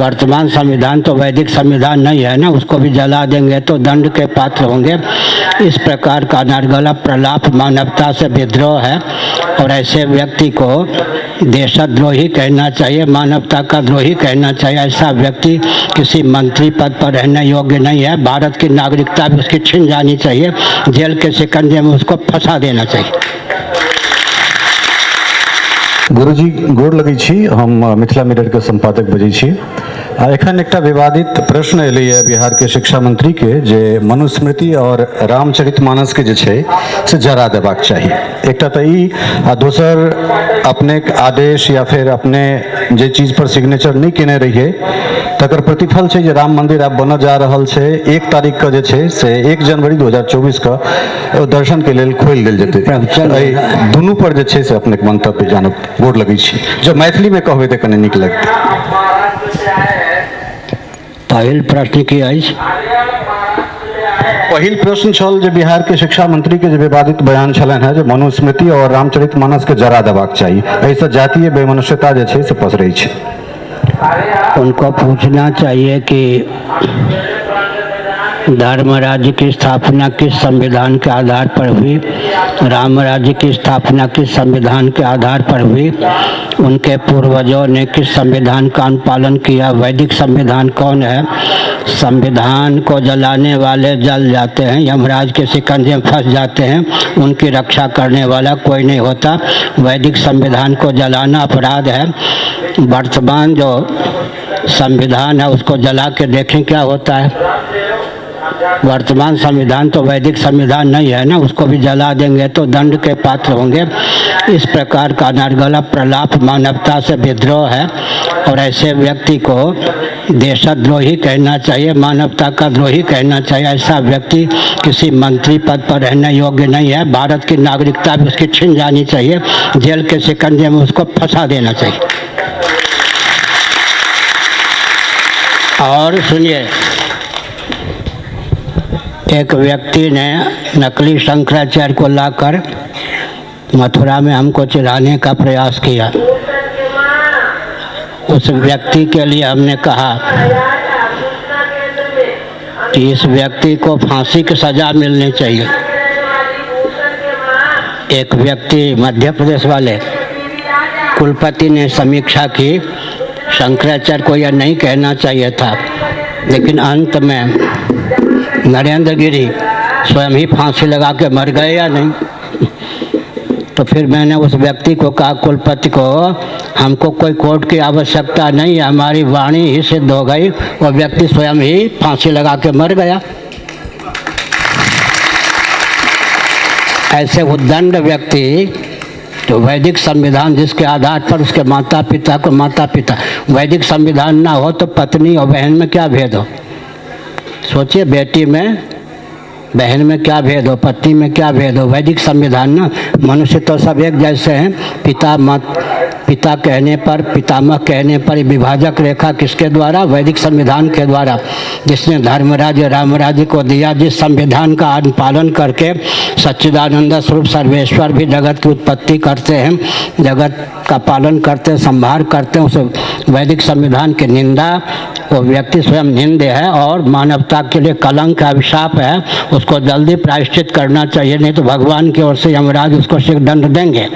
वर्तमान संविधान तो वैदिक संविधान नहीं है ना, उसको भी जला देंगे तो दंड के पात्र होंगे। इस प्रकार का अनर्गल प्रलाप मानवता से विद्रोह है और ऐसे व्यक्ति को देशद्रोही कहना चाहिए, मानवता का द्रोही कहना चाहिए। ऐसा व्यक्ति किसी मंत्री पद पर रहने योग्य नहीं है। भारत की नागरिकता भी उसकी छिन जानी चाहिए, जेल के शिकंजे में उसको फंसा देना चाहिए। गुरुजी गोर लगै छी। हम मिथिला मिरर के संपादक बजै छी। आ एखन एकटा विवादित प्रश्न एलैए बिहार के शिक्षा मंत्री के जे मनुस्मृति और रामचरितमानस के जे छै से जरा देबाक चाही। एकटा तऽ ई आ दोसर अपनेक आदेश या फेर अपने जे चीज पर सिग्नेचर नहि केने रहियै तकर प्रतिफल छै जे राम मंदिर आब बनऽ जा रहल छै। 1 तारीख के जे छै से 1 जनवरी 2024 के दर्शन के लेल खोलि देल जेतै। प्रवचन। एहि दुनू पर जे छै से अपनेक मंतव्य जानब। गोर लगै छी। जब मैथिली में कहबै तऽ कने नीक लगतै। पहिल प्रश्न की अछि? पहिल प्रश्न छल जे बिहार के शिक्षा मंत्री के जे विवादित बयान छलनि हेँ जे मनुस्मृति और रामचरितमानस के जरा देबाक चाही, एहिसँ जातीय वैमनस्यता जे छै से पसरै छै। उनको पूछना चाहिए कि धर्म राज्य की स्थापना किस संविधान के आधार पर हुई, राम राज्य की स्थापना किस संविधान के आधार पर हुई, उनके पूर्वजों ने किस संविधान का अनुपालन किया, वैदिक संविधान कौन है। संविधान को जलाने वाले जल जाते हैं, यमराज के शिकंजे में फंस जाते हैं, उनकी रक्षा करने वाला कोई नहीं होता। वैदिक संविधान को जलाना अपराध है। वर्तमान जो संविधान है उसको जला के देखें क्या होता है। वर्तमान संविधान तो वैदिक संविधान नहीं है ना, उसको भी जला देंगे तो दंड के पात्र होंगे। इस प्रकार का अनर्गल प्रलाप मानवता से विद्रोह है और ऐसे व्यक्ति को देशद्रोही कहना चाहिए, मानवता का द्रोही कहना चाहिए। ऐसा व्यक्ति किसी मंत्री पद पर रहने योग्य नहीं है। भारत की नागरिकता भी उसकी छिन जानी चाहिए, जेल के शिकंजे में उसको फंसा देना चाहिए। और सुनिए, एक व्यक्ति ने नकली शंकराचार्य को लाकर मथुरा में हमको चिढ़ाने का प्रयास किया। उस व्यक्ति के लिए हमने कहा कि इस व्यक्ति को फांसी की सजा मिलनी चाहिए। एक व्यक्ति मध्य प्रदेश वाले कुलपति ने समीक्षा की, शंकराचार्य को यह नहीं कहना चाहिए था, लेकिन अंत में नरेंद्र गिरी स्वयं ही फांसी लगा के मर गए या नहीं? तो फिर मैंने उस व्यक्ति को कहा, कुलपति को, हमको कोई कोर्ट की आवश्यकता नहीं है, हमारी वाणी ही सिद्ध हो गई, वो व्यक्ति स्वयं ही फांसी लगा के मर गया। ऐसे उद्दंड व्यक्ति तो वैदिक संविधान जिसके आधार पर उसके माता पिता को माता पिता, वैदिक संविधान ना हो तो पत्नी और बहन में क्या भेद हो? सोचिए, बेटी में बहन में क्या भेद हो, पत्नी में क्या भेद हो? वैदिक संविधान ना, मनुष्य तो सब एक जैसे हैं। पिता मत पिता कहने पर, पितामह कहने पर विभाजक रेखा किसके द्वारा? वैदिक संविधान के द्वारा। जिसने धर्मराज्य रामराज्य को दिया, जिस संविधान का अनुपालन करके सच्चिदानंद स्वरूप सर्वेश्वर भी जगत की उत्पत्ति करते हैं, जगत का पालन करते हैं, संभार करते हैं, उस वैदिक संविधान की निंदा, वो व्यक्ति स्वयं निंद्य है और मानवता के लिए कलंक अभिशाप है। उसको जल्दी प्रायश्चित करना चाहिए, नहीं तो भगवान की ओर से यमराज उसको शीघ्र दंड देंगे।